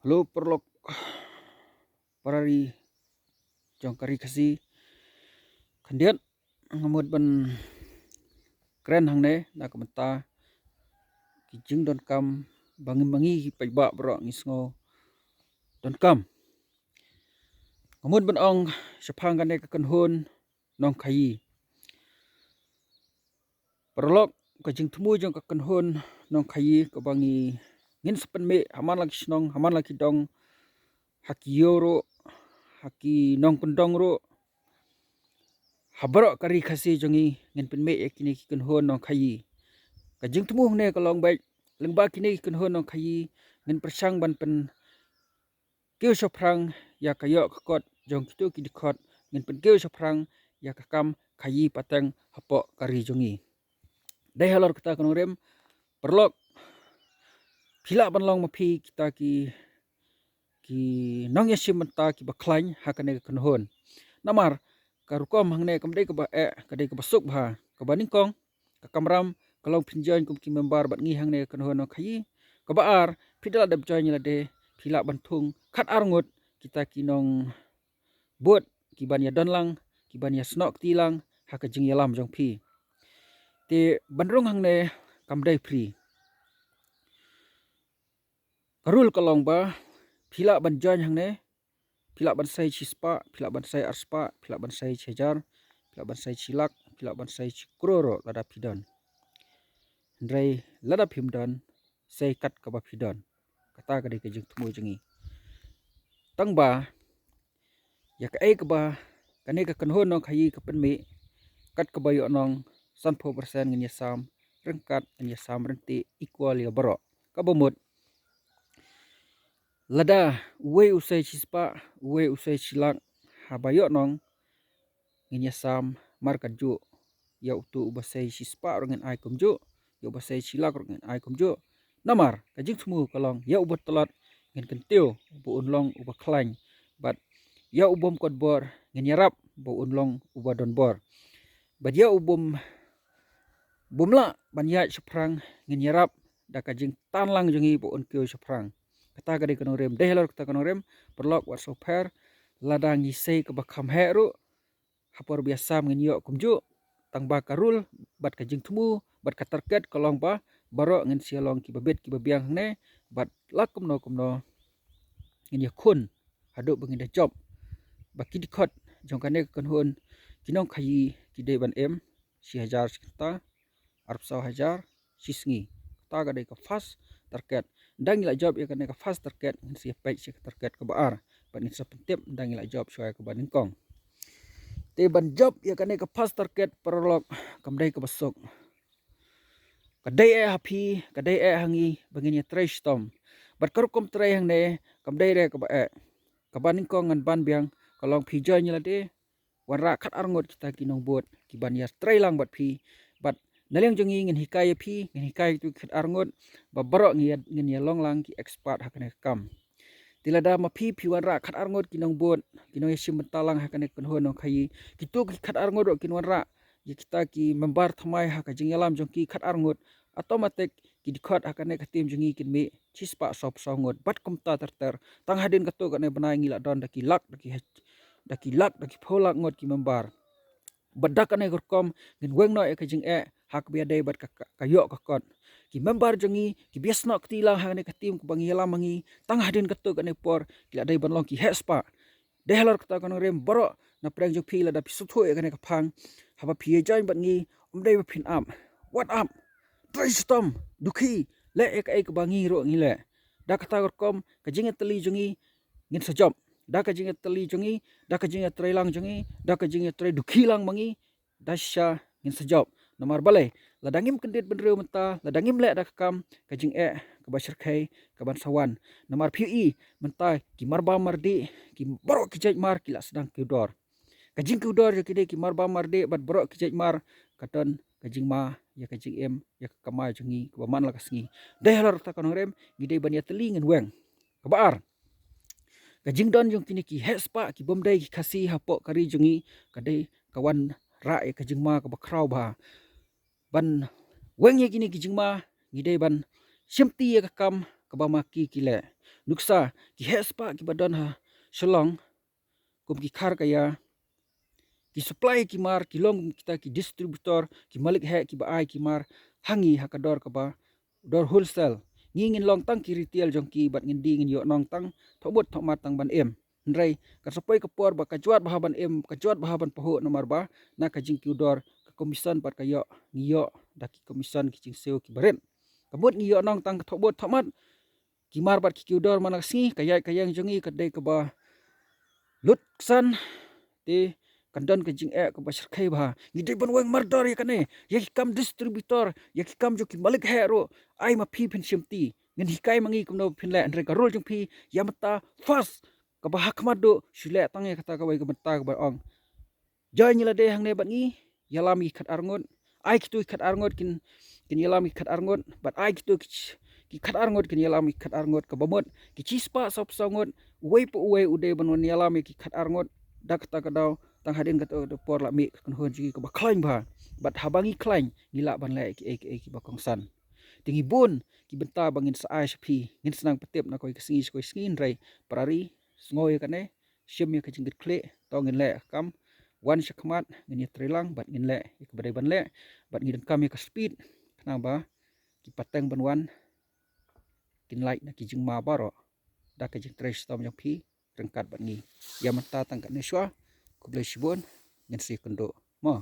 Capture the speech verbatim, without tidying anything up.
Klo paralok parari jong ka ri Khasi. Khyndiat nga mut ban kren hangne na ka bynta ki jingdonkam ba ngi, ba ngi ki paidbah baroh ngi sngew donkam. Nga mut ban ong shaphang kane ka kynhun Nongkhaïi. Paralok, ka jingthmu jong ka kynhun Nongkhaïi kaba ngi, ngin sa pynmih ha man la ki shnong, ha man la ki dong, ha ki ïew ruh, ha ki nongkyndong ruh, ha baroh ka ri Khasi jong ngi, ngin pynmih ïa kine ki kynhun Nongkhaïi. Ka jingthmu hangne ka long beit, lyngba kine ki kynhun Nongkhaïi, ngin pyrshang ban pyn kiew shaphrang ïa ka ïoh ka kot jong kito ki dkhot, ngin pynkiew shaphrang ïa ka kam khaïi pateng hapoh ka ri jong ngi. Dei halor kata ka nongrim, paralok, phi lah ban long ma phi kita ki, ki nongïashim bynta kiba khlaiñ ha kane ka kynhun. Namar ka rukom hangne kam dei kaba eh, ka dei kaba suk bha, kaba nyngkong, ka kamram ka long phin join kum ki member bad ngi hangne ka kynhun Nongkhaïi. Kaba ar, phi da lah dep join ïa lade, phi lah ban thung khat ar ngut kita ki nongbud kiban ïadon lang, kiban ïasnoh kti lang ha ka jingïalam jong phi. Te ban rung hangne kam dei free. Ka rule ka long ba phi lah ban join hangne, phi lah ban sei shi spah, phi lah ban sei ar spah, phi lah ban sei shi hajar, phi lah ban sei shi lak, phi lah ban sei shi klur ruh lada phi don. Hynrei lada phim don, sei kat kaba phi don. Kata ka dei ka jingthmu jong ngi. Tang ba ïa kaei kaba kane ka kynhun Nongkhaïi ka pynmih, kat kaba ïoh nong, sanphew percent ngin ïasam ryngkat, ngin ïasam ryntih, equal ïa baroh. Kaba mut, lada uwei u sei shi spah, uwei u sei shi lak, haba ïoh nong, ngin ïasam markatjuh. Ïa utu uba sei shi spah ruh ngin ai kumjuh, ïa uba sei shi lak ruh ngin ai kumjuh. Namar ka jingthmu ka long, ïa uba tlot ngin kyntiew ba un long uba khlaiñ, bad ïa u bym kot bor ngin ïarap ba un long uba don bor, bad ïa u bym, bym lah ban ïaid shaphrang ngin ïarap da ka jingtan lang jong ngi ba un kiew shaphrang. Kata ka dei ka nongrim, dei halor kata ka nongrim, paralok wat sngewpher, lada ngi sei kaba kham heh ruh, ha por ba ïasam ngin ïoh kumjuh. Tang ba ka rule bad ka jingthmu bad ka target ka long ba baroh ngin sa ïa long kiba bit kiba biang hangne, bad la kumno kumno ngin ïakhun haduh ba ngin da jop ba ki dkhot jong kane ka kynhun ki Nongkhaïi ki dei ban im shi hajar shi kynta, arphew saw hajar shi sngi. Kata ka dei ka first target. Ynda ngi la jop ïa kane ka first target, ngin sa ïa peit sha ka target kaba ar, bad ngin sa pyntip ynda ngi la jop shuwa ïa kaba nyngkong. Te ban jop ïa kane ka first target, paralok, kam dei kaba suk. Ka dei eh ha phi, ka dei eh ha ngi ba ngin ïa trei shitom. Bad ka rukom trei hangne kam dei re kaba eh. Kaba nyngkong ngan ban biang, ka long phi join ïa lade, wanrah khat ar ngut kita ki nongbud kiban ïa trei lang bad phi. Bad na liang jong ngi ngin hikai ïa phi, ngin hikai ïa kito ki khat ar ngut, ba baroh ngi ïa, ngin ïa long lang ki expert ha kane ka kam. Te lada ma phi phi wanrah khat ar ngut ki nongbud, ki nongïashim bynta lang ha kane ka kynhun Nongkhaïi, kito ki khat ar ngut ruh kin wanrah ïa kita ki member thymmai ha ka jingïalam jong ki khat ar ngut, automatic ki dkhot ha kane ka team jong ngi kin mih shi spah saw phew saw ngut. Bad kumta ter ter, tang hadien katto katne bnai ngi la don da ki lak, da ki haj-, da ki lak, da ki phew lak ngut ki member. Bad da kane ka rukom ngin weng noh ïa ka jingeh ha kaba ïadei bad ka, ka, ka ïoh ka kot. Ki member jong ngi kiba ïasnoh kti lang ha kane ka team kaba ngi ïalam ma ngi, tang hadien katto katne por ki la dei ban long ki heh spah. Dei halor kata ka nongrim, baroh na pdeng jong phi lada phi sngewthuh ïa kane ka phang, haba phi ïa join bad ngi, ym dei ba phin ap. Wat ap. Trei shitom, dukhi, leh ïa kaei kaba ngi ruh ngi leh. Da kata ka rukom ka jingïatylli jong ngi ngin sa jop. Da ka jingïatylli jong ngi, da ka jingïatrei lang jong ngi, da ka jingïatrei dukhi lang ma ngi, da shisha ngin sa jop. Namar balei? Lada ngim kyndit bynriew mynta, lada ngim leh da ka kam, ka jingeh kaba shyrkhei kaban sa wan. Namar phi ïohi mynta ki marbam mardih, ki baroh ki jait mar ki la sdang kiew dor. Ka jingkiew dor jong kine ki marbam mardih bad baroh ki jait mar ka don ka jingma ïa ka jingim, ïa ka kamai jong ngi kaba man la ka sngi. Dei halor kata ka nongrim, ngi dei ban ïatylli ngin weng. Kaba ar, ka jingdon jong kine ki heh spah ki bym dei ki Khasi hapoh ka ri jong ngi, ka dei ka wanrah ïa ka jingma kaba khraw bha. Ban weng ïa kine ki jingma, ngi dei ban shimti ïa ka kam kaba ma ki ki leh. Nuksa, ki heh spah kiba don ha Shillong kum ki khar kaya, ki supply ki mar, ki long kum kita ki distributor, ki malik heh kiba ai ki mar ha ngi ha ka dor kaba dor wholesale. Ngi ngin long tang ki retail jong ki bad ngin die ngin ïoh nong tang thoh bud thoh mat tang ban im. Hynrei kan sa poi ka por ba ka jwat bha ban im, ka jwat bha ban pahuh namar ba na ka jingkiew dor ka commission bad ka ïoh ngi ïoh da ki commission ki jingsiew kiba rit. Ka mut ngi ïoh nong tang ka thoh bud thoh mat, ki mar bad ki kiew dor man la ka sngi, ka ïaid ka ïeng jong ngi ka dei kaba lut ksan. Te kan don ka jingeh kaba shyrkhei bha. Ngi dei ban weng mardor ïa kane, ïa ki kam distributor, ïa ki kam jong ki malik heh ruh. Ai ma phi phin shim ti, ngin hikai ma ngi kumno phin leh, hynrei ka role jong phi ïa mynta first kaba ha khmat duh shu leh tang ïa kata kawei ka bynta kaba ong joi ngi la dei hangne bad ngi, ïalam ïa ki khat ar ngut. Ai kito ki khat ar ngut kin, kin ïalam ïa ki khat ar ngut, bad ai kito ki, ki khat ar ngut kin ïalam ïa ki khat ar ngut. Kaba mut ki shispah sawphew saw ngut, uwei pa uwei u dei ban wan ïalam ïa ki khat ar ngut. Da kata ka daw tang hadien kata ka por la mih ka kynhun jong ngi kaba khlaiñ bha. Bad haba ngi khlaiñ ngi lah ban leh kiei kiei kiba kongsan. Te ngi bun ki bynta ba ngin sa ai sha phi, ngin sa nang pyntip na kawei ka sngi sha kawei ka sngi, hynrei para ri, sngew ïa kane, shim ïa ka jingkitkhlieh, to ngin leh ka kam, wan sha khmat ngin ïatreilang bad ngin leh ïa kaba dei ban leh, bad ngi donkam ïa ka speed khnang ba ki pateng ban wan kin lait na ki jingma baroh da ka jingtrei shitom jong phi ryngkat bad ngi. Ïa mynta tang katne shuwa, khublei shibun, ngin sa ïakynduh mo.